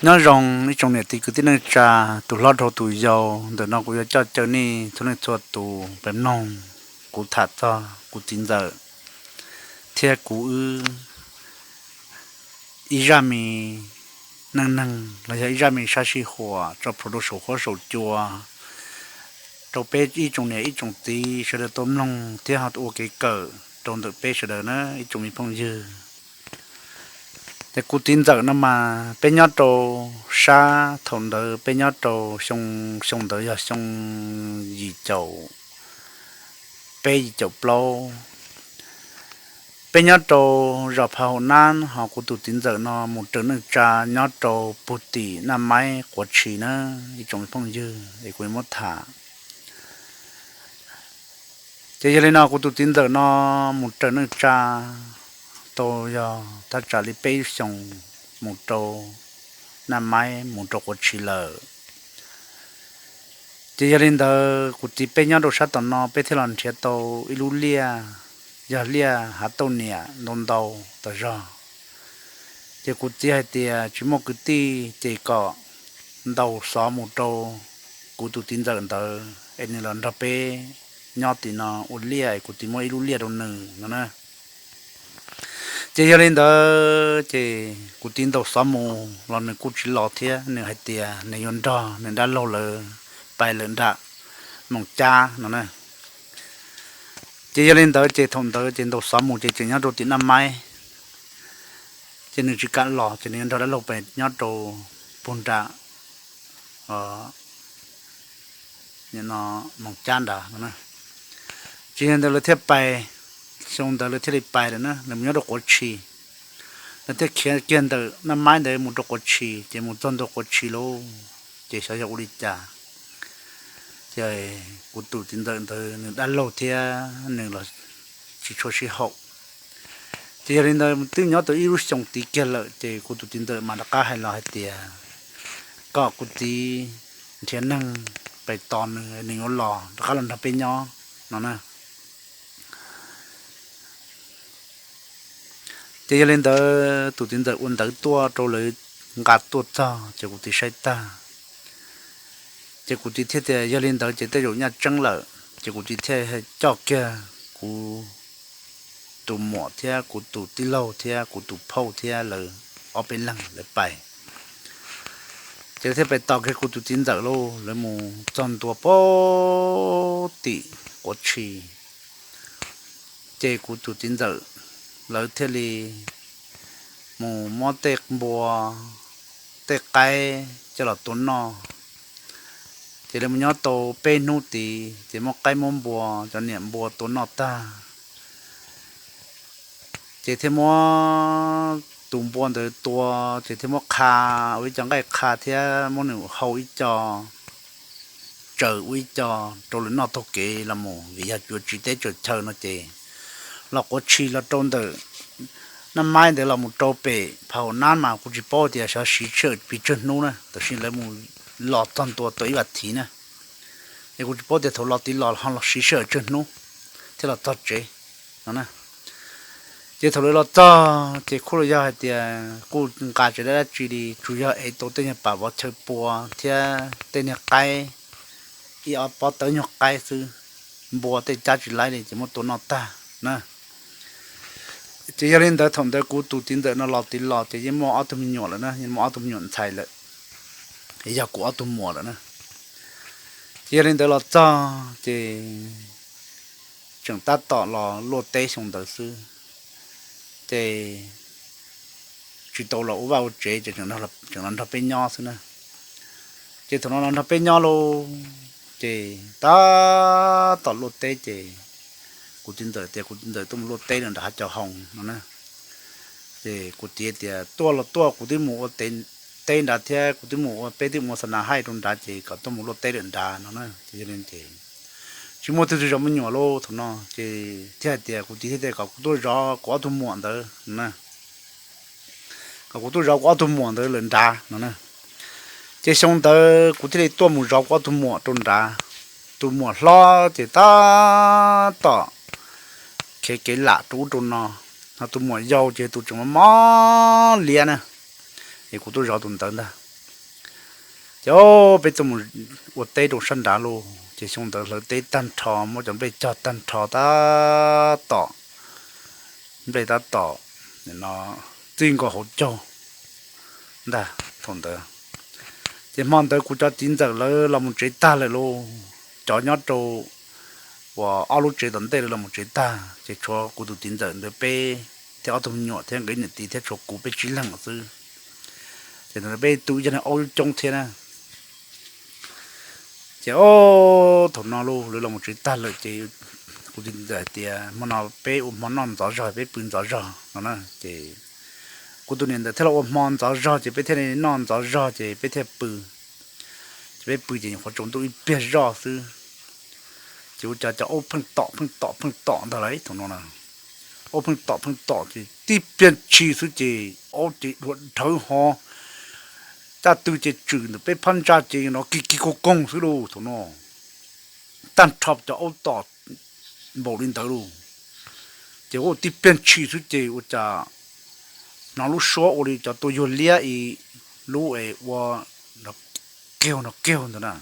Nyob zoo ib tsoom niam txiv kwv tij neej tsa, tus hlob dhau tus yau, ntawm no kuv yuav coj caw nej txhua leej txhua tus pem mloog kuv tham txog kuv txiv ntxawm thiab kuv wb ib zaj me neej neeg los yog ib zaj me sab sij huam tso plhuav rau saum huab saum cua rau peb ib tsoom niam ib tsoom txiv sawv daws tau mloog thiab ho ua kev kawm rau ntawm peb sawv daws na ib tsoom me phooj ywg. Ces kuv txiv ntxawm no mas peb nyob rau sab thaum ntawd peb nyob rau xyoo, xyoo ntawd yog xyoo yim caum peb yim caum plaub. Peb nyob rau zos Pha Hau Nab, ho kuv tus txiv ntxawm no mus raws neej tsa nyob rau pug tim Naj Maib Quav Tshis na ib tsoom me phooj ywg es kuv muab tham. Ces yog li no kuv tus txiv ntxawm no mus raws neej tsa tau yog thaj tsam li peb xyoos mus rau Naj Maib mus rau Quav Tshis lawm. Ces yog li ntawd kuv txiv peb nyob rau sab tom no peb thiaj los nrhiav tau ib lub liaj, yog liaj hav tauj niam ntau ntau tas zog. Ces kuv txiv hais tias tsis muaj kwv tij ces kom ntaus xov mus rau kuv tus txiv ntxawm ntawd es nws los nrog peb nyob tim no ua liaj es kuv txiv muab ib lub liaj rau nws no na. Ces yog li ntawd ces kuv txiv ntaus xov mus los nws kuj tsis los thiab, nws hais tias nws yuav nrog nws dab laug lawv pais lawm nram Moos Cab no na. Ces yog li ntawd ces thaum ntawd ces ntaus xov mus ces tseem nyob rau tim Naj Maib, ces nws tsis kam los ces nws yuav nrog dab laug pais nyob rau pug nram Moos Cab nrad no. Ces yog ntawd lawv thiaj pais, xyoo ntawd lawv thiaj li pais lawm na, lawv mus nyob rau Quav Tshis. Lawv thiaj khiav kiag ntawm Naj Maib ntawd mus rau Quav Tshis, ces mus txog ntua Quav Tshis lauj, ces xyov yog ua li cas ces kuv tus txiv ntxawm ntawd nws dab laug thiab nws los tsis tshua sib haum. Ces yog li ntawd twb nyob tau ib lub xyoos tid kiag lawm ces kuv tus txiv ntxawm mas rov qab hais los hais tias kom kuv txiv nrhiav neeg pais tos nws, nws yuav los rov qab los nrog peb nyob no na. Ces yog li ntawd tus txiv ntxawm ua ntawv tuaj rau lawv nqa tuaj txog ces kuv txiv saib tag, ces kuv txiv thiaj tias yog li ntawd ces tej zaum nyaj tseeb lawm, ces kuv txiv thiaj coj kiag kuv tus muam thiab kuv tus tij laug thiab kuv tus phauj thiab lawv ob peb leeg lawv pais. Ces lawv thiaj pais tos kiag kuv tus txiv ntxawm lauj, lawv mus txog ntua pem tim Quav Tshis, ces kuv tus txiv ntxawm lawv thiaj li mus muab tej npua tej qaib coj los tua noj. Ces lawv mus nyob tau peb hnub tid ces muab qaib muab npua, cov niam npua tua noj tag, ces thiaj muab tus npua ntawd tua, ces thiaj muab qha ua ib co nqaij qha thiab muab nws hau ib co tsaws ua ib co rau lawv noj taug kev los mus, vim yog yuav tsiv teb tsaws chaw no ces los Quav Tshis los rau ntawm Naj Maib ntawd los mus rau pem Pha Hau Nab mas kuv tsis paub tias xyov siv sij hawm pes tsawg hnub na, tab sis lawv mus los txog ntua tau ib vas thiv na, es kuv tsis paub tias thaum los tid los ho los siv sij hawm tsawg hnub thiaj los txog tsev no na. Ces thaum lawv los txog ces kuj los yog hais tias kuj nqa tsis dab dab tsi li, tsuas yog ev tau tej nyuag pam vov chaw pua thiab tej niag qaib, ib ob pob tawb nyuag qaib xwb, npua tej cab tsis laib li ces muab tua noj tag na. Ces yog li ntawd thaum ntawd kuv tus txiv ntxawm no los tid los ces yeej muaj ob tug me nyuam lawm na, yeej muaj ob tug me nyuam ntxhais lawm, yog kuv ob tug muam lawm na. Ces yog li ntawd los txog ces tseem tab tom los luaj teb xyoo ntawd xwb, ces tsis tau los ua vaj ua tsev ces tseem los nrog peb nyob xwb na. Ces thaum no los nrog peb nyob lauj, ces tab tom luaj teb ces kuv txiv ntxawm tias kuv txiv ntxawm tuaj mus luaj teb lawm nram hav cau hoo no na. Ces kuv txiv tias tuaj los tuaj, kuv twb mus ua teb nrad thiab kuv twb mus ua, peb twb mus ua xa nas haij rau nrad ces kom tuaj mus luaj teb lawm nrad no na. Ces yog li ces tsis muaj twg zov me nyuam lauj thaum no, ces thiaj hais tias kuv txiv thiaj tias kom kuv tuaj zov kuv ob tug muam ntawd no na, kom kuv tuaj zov kuv ob tug muam ntawd lawm nrad no na. Ces xyoo ntawd kuv thiaj li tuaj mus zov kuv ob tug muam rau nrad. Tus muam hlob ces tab tom khiav kev lam rau ub rau no, ho tus muam yau ces tus tseem mob mob liab na, es kuv tuaj zov tus ntawd ntag. Ces peb tuaj mus ua teb rau sab nrad lauj, ces xyoo ntawd hlawv teb tag nrho, muab cov nplej cog tag nrho tab tom, nplej tab tom no txij nkaus hauv caug ntag thaum ntawd. Ces hmo ntawd kuv cov txiv ntxawm lawv los mus tsev tag lawm lauj, cov nyob rau uas ob lub tsev tom ntej lawv los mus tsev tag, ces tshuav kuv tus txiv ntxawm ntawd peb thiab ob tug me nyuam thiab nkawd niam txiv thiab tshuav kuv peb tsib leeg xwb. Ces ntawd peb tu ib co niag aub coob thiab na. Ces o, thaum no lauj, lawv los mus tsev tag lawm ces kuv txiv ntxawm hais tias hmo no peb ua hmo noj ntxov zog, peb pw ntxov zog no na. Ces kuv tus niam ntawd thiaj los ua hmo ntxov zog, ces peb thiaj li noj ntxov zog, ces peb thiaj pw. Ces peb pw ces nyuam qhuav tsaus ntuj ib pliag zoj xwb, ces ua cas cov aub pheej tom pheej tom pheej tom ntag lauj thaum no na. Aub pheej tom pheej tom ces tib pliag ntshis xwb ces aub ces dhuav dhawv ho, caj tw ces tswm ntawm peb phab ntsa ces no kis kis koog koog xwb lauj thaum no. Tag nrho cov aub tom npaum li ntawd lauj. Ces ua tib pliag ntshis xwb ces ua cas hnov lub suab ua li cov tua yuag liab ib lub es ua no kiag no kiag ntawd na,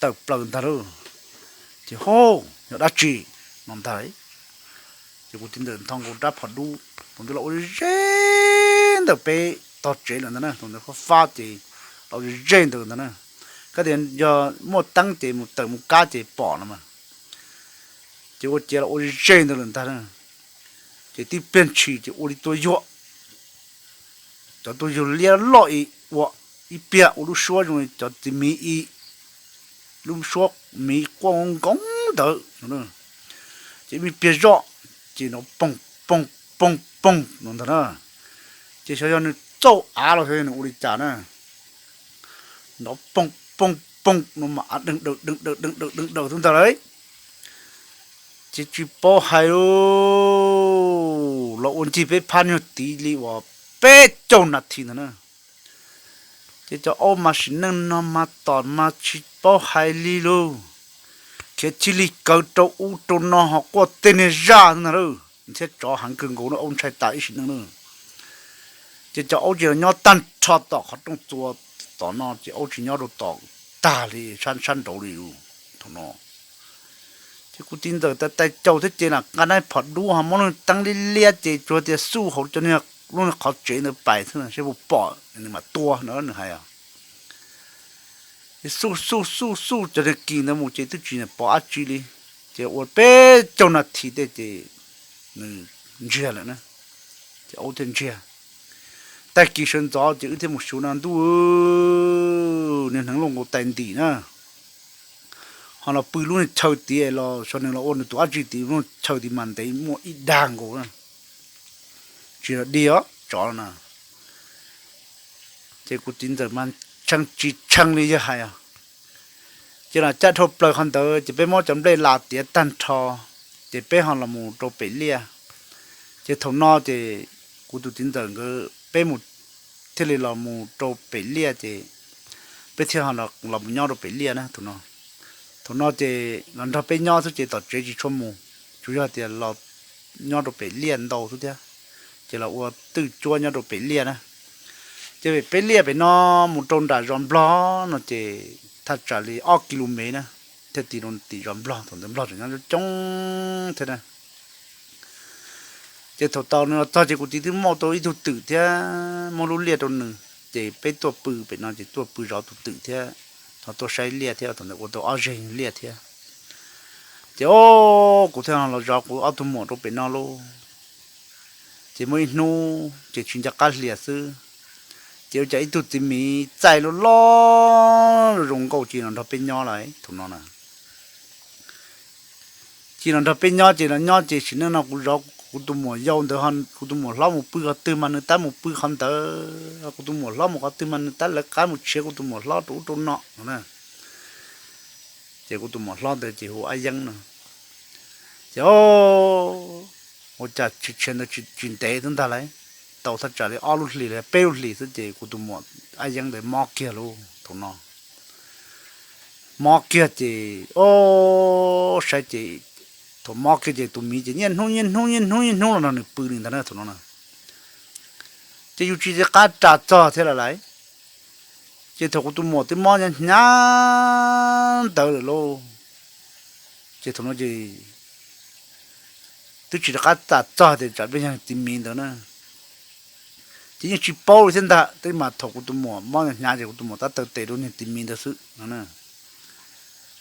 tawm plaws ntag lauj. Ces ho, yog dab tsi no ntag. Ces kuv txiv ntxawm nthos nkaus rab phom dub, thaum ntawd los ua ze ntawm peb tog tsev lawm ntag na, thaum ntawd fab fab ces los ze ntawd ntag na. Koj tias yog muaj teeb ces mus tawm mus kab ces pom no mas. Ces ua ciav los ua ze ntawd lawm ntag na. Ces tib pliag ntshis ces ua li tua yuag, cov tua yuag liab loj ib ua, ib pliag ua lub suab zoo li cov txiv miv ib, lub suab miv quaj nkoov ntawd. Ces ib pliag zoj ces nrov poog poog poog poog no ntag na. Ces xyov yog nws txauj av los xyov yog nws ua li cas na, nrov poog poog poog no mas av deeg daws deeg daws deeg daws deeg daws xwb ntag lauj. Ces tsis paub hais lauj, los ua ncig peb phab nyuag tid li uas peb caug nas this ntag na. Ces cov aub mas sim neej no mas tom mas tsis paub hais li lauj, khiav cia li kawg rau ub rau no ho quaj tej niag zaj ntag lauj, thiab tsov heev kawg nkaus na, aub ntshai tas ib sim neej na. Ces cov aub ces los nyob tag nrho tom qhov rooj txua tom no ces aub tsis nyob rau tom tag li sab nraud li thaum no. Ces kuv txiv ntxawm tais caus thiab ces lam nqa nab phom dub ho muab lub teeb liab liab ces tsuas tias xuj hauv cov niag lub qhov tsev ntawd pais xwb seb puas pom nws mam tua no nws hais. Ces xuj xuj xuj xuj cov niag kis ntawd mus ces twb tsis pom dab tsi li. Ces ua peb caug nas this tej ces nws ntsiag lawm na. Ces aub thiaj ntsiag. Tag kis sawv ntxov ces wb thiaj mus xyuv no ntuj, niag hneev luaj nkaus tais ntim na, ho los pw lub niag chaw tid los xyov nws los ua nws tus dab tsi tid, lub chaw tid mas ntev muaj ib dag nkaus na, tsis yog dig os tsov na. Ces kuv txiv ntxawm mas tshee tsis tshee li yawg hais os. Ces los caj dhau plaws qhov ntawd ces peb muab cov nplej las tiav tag nrho, ces peb ho los mus rau pem liaj. Ces thaum no ces kuv tus txiv ntxawm nkawd peb mus thiaj li los mus rau pem liaj ces peb thiaj los mus nyob rau pem liaj na thaum no. Thaum no ces los nrog peb nyob xwb ces tom tsev tsis tshua mus, tsuas yog tias los nyob rau pem liaj ntau xwb thiab, ces los ua twj cuab nyob rau pem liaj na. Ces pem peb liaj pem no mus rau nram zos nplog no ces thaj tsam li ob ki lu mev na, thiaj ti rau tim zos nplog, thaum ntawd nplog tseem nyob coob thiab na. Ces thaum tau nws los txog ces kuv txiv twb muaj tau ib tug twm thiab muab lub liaj rau nws, ces peb tuaj pw pem no ces tuaj pw zov tus twm thiab, ho tuaj saib liaj thiab, thaum ntawd ua tau ob zeg liaj thiab. Ces o, kuv thiaj los zov kuv ob tug muam rau pem no lauj. Ces muaj ib hnub ces tsis nco qab hlias xwb, ces ua cas ib tug txiv miv txaij loj loj zoo nkauj cia li los nrog peb nyob lawm thaum no na. Cia li los nrog peb nyob ces los nyob ces sim neej no kuv zov kuv tus muam yau ntawd, kuv tus muam hlob mus pw qhov twg mas nws tab mus pw qhov ntawd, kuv tus muam hlob mus qhov twg mas nws tab lawv qab mus tshiav kuv tus muam hlob rau ub rau no no. Ces kuv tus muam hlob ntawd ces hu Ab Yeeb no. Ces ua cas tsis tshiav ntawd tsis ntev xwb ntag lauj, tau thaj tsam li ob lub hlis los peb lub hlis xwb ces kuv tus muam Ab Yeeb ntawd mob kiag lauj thaum no. Mob kiag ces o, saib ces thaum mob kiag ces tus miv ces niaj hnub niaj hnub niaj hnub niaj hnub los nrog nws pw li ntag na thaum no na. Ces yus tsis nco qab ras txog thiab lawm lauj. Ces thaum kuv tus muam twb mob hnyav hnyav ntawd lawm lauj, ces thaum no ces twb tsis rov qab txawj txog tias tsam peb yog tis miv ntawd na. Ces yeej tsis paub li thiab ntag, twb mas thaum kuv tus muam mob hnyav ces kuv tus muam tab taw tes rau niag tis miv ntawd xwb no.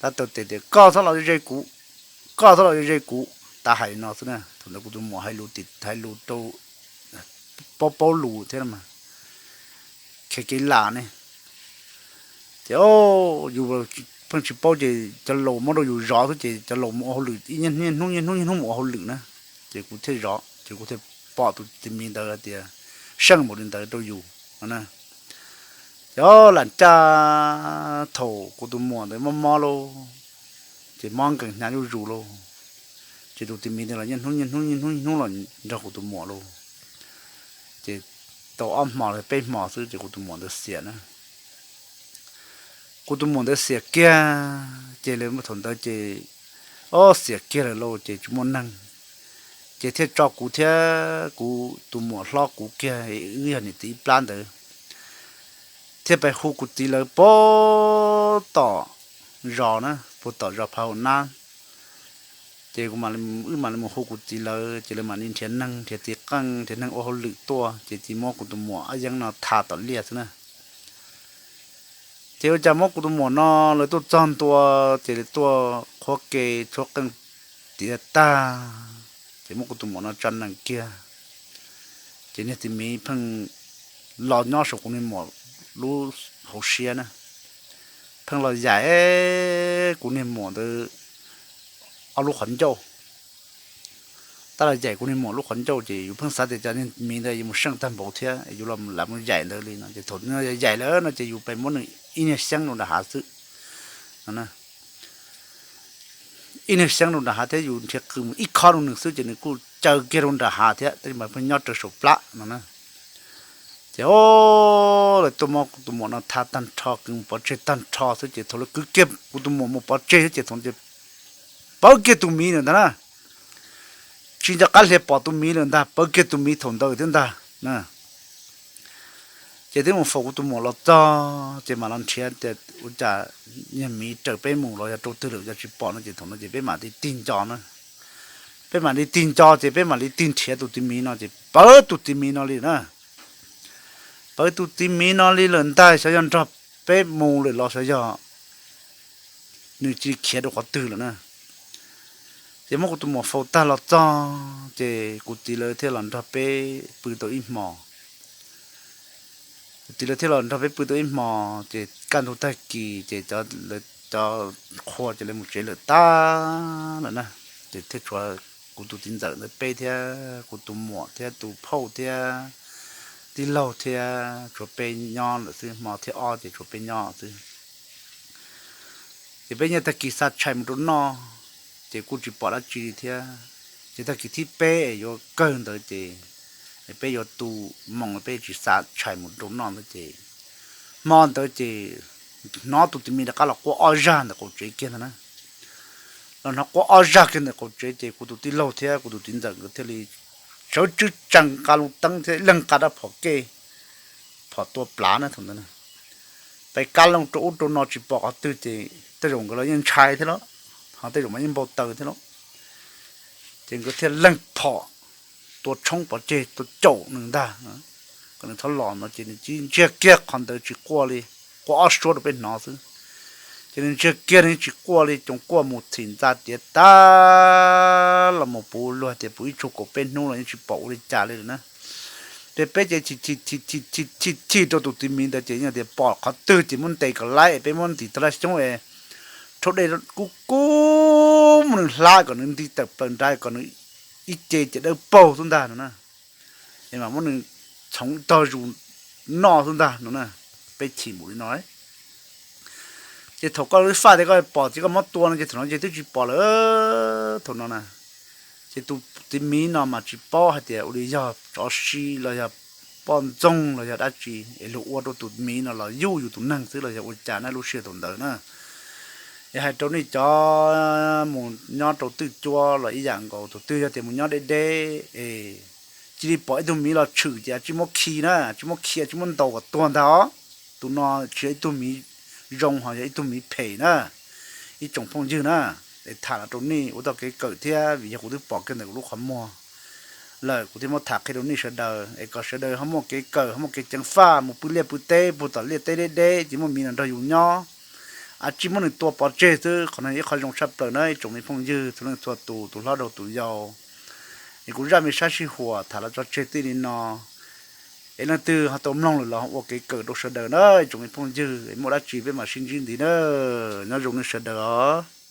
Tab taw tes tias koj txhob los ze kuv, koj txhob los ze kuv, tab hais li no xwb na. Thaum ntawd kuv tus muam hais lus tim hais lus rau paub paub lus thiab mas, khiav kev lam ne. Ces yus pheej tsis paub ces cov laus muab rau yus zov xwb ces cov laus mus ua hauj lwm ib niaj hnub niaj hnub niaj hnub mus ua hauj lwm na. Ces kuv thiaj zov ces kuv thiaj pom tus tis miv ntawd tias seej npaum li ntawd rau yus no. Ces lam caj thaum kuv tus muam ntawd mob mob lauj, ces mob nkees hnyav zuj zus lauj, ces tus tis miv ntawd los niaj hnub niaj hnub niaj hnub niaj hnub los nrog kuv tus muam lauj. Ces tau ob hmo los peb hmo xwb ces kuv tus muam ntawd xiam na. Kuv tus muam ntawd xiam kiag, ces lawv thaum ntawd ces, o, xiam kiag lawm lauj ces tsis muaj neeg, ces thiaj tso kuv thiab kuv tus muam hlob kuv kiag, wb yog niam txiv ib plab ntawd, thiaj pais hu kuv txiv lawv puag tom zos na, puag tom zos Phav Hau Nab. Ces wb mam li mus hu kuv txiv lawv, ces lawv mam li nrhiav neeg, nrhiav txiv qeej, nrhiav neeg ua hauj lwm tuaj, ces txiv muab kuv tus muam ob yeeb no tha tom liaj xwb na. Ces ua cas muab kuv tus muam no lawv tuaj txog ntua, ces lawv tuaj qhuab ke tshuab qeej tiav tag, ces muab kuv tus muam no tso nees kiag. Ces niag tis miv pheej los nyob saum kuv niag muam lub hauv siab na, pheej los yaim kuv niag muam ntawd ob lub qhov ncauj. Tab los yaim kuv niag muam lub qhov ncauj ces yus pheej xav tias cov niag miv ntawd yuav mus seej tag npaum thiab yuav los lam mus yaim ntawd li no, ces thaum yaim lawm no ces yus pes muab nws ib niag xyeeb rau nram hav xwb no. Ib niag xyeeb rau nram hav thiab yus nrhiav qws mus ib khob rau nws xwb ces nws kuj caw kiag rau nram hav thiab, tab sis mas pheej nyob rau saum plab no na. Ces o, lawv tuaj muab kuv tus muam no tha tag nrho, kwv mus pov tseg tag nrho xwb, ces thaum lawv kwv kiag kuv tus muam mus pov tseg xwb ces thaum ces pawv kiag tus miv lawm ntag na. Tsis nco qab hlias pom tus miv lawm ntag, pawv kiag tus miv thaum ntawd thiab ntag na. Ces twb mus faus kuv tus muam los txog, ces mam los nrhiav tias ua cas niag miv raws peb mus los yog rau twg lawm yog tsis pom no, ces thaum no ces peb mam li tig nco na. Peb mam li tig nco ces peb mam li tig nrhiav tus tis miv no ces pawv tus tis miv no li na. Pawv tus tis miv no li lawm ntag, xyov yog nrog peb mus lawm los xyov yog nws cia li khiav rau qhov twg lawm na. Ces muab kuv tus muam faus tag los txog ces kuv txiv lawv thiaj los nrog peb pw tau ib hmos. Kuv txiv lawv thiaj los nrog peb pw tau ib hmos ces kaj ntug tag kis ces cov qhua ces lawv mus tsev lawm tag lawm na. Ces thiaj tshuav kuv tus txiv ntxawm ntawd peb thiab kuv tus muam thiab tus phauj thiab tij laug thiab tshuav peb nyob lawm xwb, hmo thib ob ces tshuav peb nyob xwb. Ces peb nyias tag kis xa tshais mus rau noj, ces kuj tsis pom dab tsi li thiab. Ces tag kis thib peb es yuav kawg ntawd ces peb yuav tu moos, peb tsis xa tshais mus rau noj ntawd ces hmo ntawd ces hnov tus tis miv rov qab los quaj ob zag ntawm qaum tsev kiag ntag na. Los hnov quaj ob zag kiag ntawm qaum tsev ces kuv tus tij laug thiab kuv tus txiv ntxawm nkawd thiaj li sawv tswb tsees nqa lub teeb thiab leeg nqa rab phom kej, phom tua plav na thaum ntawd. Peb kab looj rau ub rau no tsis pom qhov twg ces tej zaum nkawd los yeej ntshai thiab los, ho tej zaum mas yeej npau taws thiab los. Ces nkawd thiaj leeg phom tua tshoob pov tseg tua caum nws ntag, kom nws txhob los no ces nws cia li ntsiag kiag qhov ntawd tsis quaj li, quaj ob suab rau peb hnov xwb. Ces nws ntsiag kiag nws tsis quaj li, coos quaj mus txhim ntxa tiav tag los mus puv luag tias puv ib tsug kaum peb hnub los yeej tsis pom ua li cas li lawm na. Ces peb ces chim chim chim chim rau tus tis miv ntawd ces yeej tias pom qhov twg ces muab ntes kom laib, peb muab ntim tag laj xyoob es rhaub dej kub kub muab nws hlab kom nws nti tawm plaws nrad kom nws ib ce ces dawb paug xwb ntag no na. Es mas muab nws txhoov tog zus noj xwb ntag no na. Peb chim npaum li no. Ces thaum koj lub faj tias koj pom ces koj muab tua no ces thaum no ces twb tsis pom lawm thaum no na. Ces tus tis miv no mas tsis paub hais tias ua li yog tsov si los yog poj ntxoog los yog dab tsi es luag ua rau tus miv no los yuj yus tus neeg xwb los yog ua cas na lub sij hawm thaum ntawd na. Es hais rau nej cov mus nyob rau twj cuab los ib yam nkaus, tus twg yog tias mus nyob deb deb es cia li pom ib tug miv los tshwm ces tsis muab khi na, tsis muab khi tsis muab ntaus kom tuag ntag os. tus no tsis yog ib tug miv zoo, ho yog ib tug miv phem na, ib tsoom phooj ywg na. Es tham los rau nej ua tau kev kawm thiab, vim yog kuv twb pom kiag ntawm kuv lub qhov muag lawm, kuv thiaj muab tham qhia rau nej sawv daws es kom sawv daws ho muaj kev kawm, ho muaj kev ceev faj mus pw liaj pw teb, puag tom liaj teb deb deb ces muaj miv los nrog yus nyob, a tsis muab nws tua pov tseg xwb. Qhov no yog ib qho zoo tshaj plaws na ib tsoom me phooj ywg txhua leej txhua tus, tus hlob rau tus yau. Es kuv zaj me sab sij huam tham los tso tseg txij li no, es leej twg ho tau mloog lawm los ua kev kawm rau sawv daws na ib tsoom me phooj ywg. Es muaj dab tsi peb mam sib ntsib ntxiv na. Nyob zoo nej sawv daws os.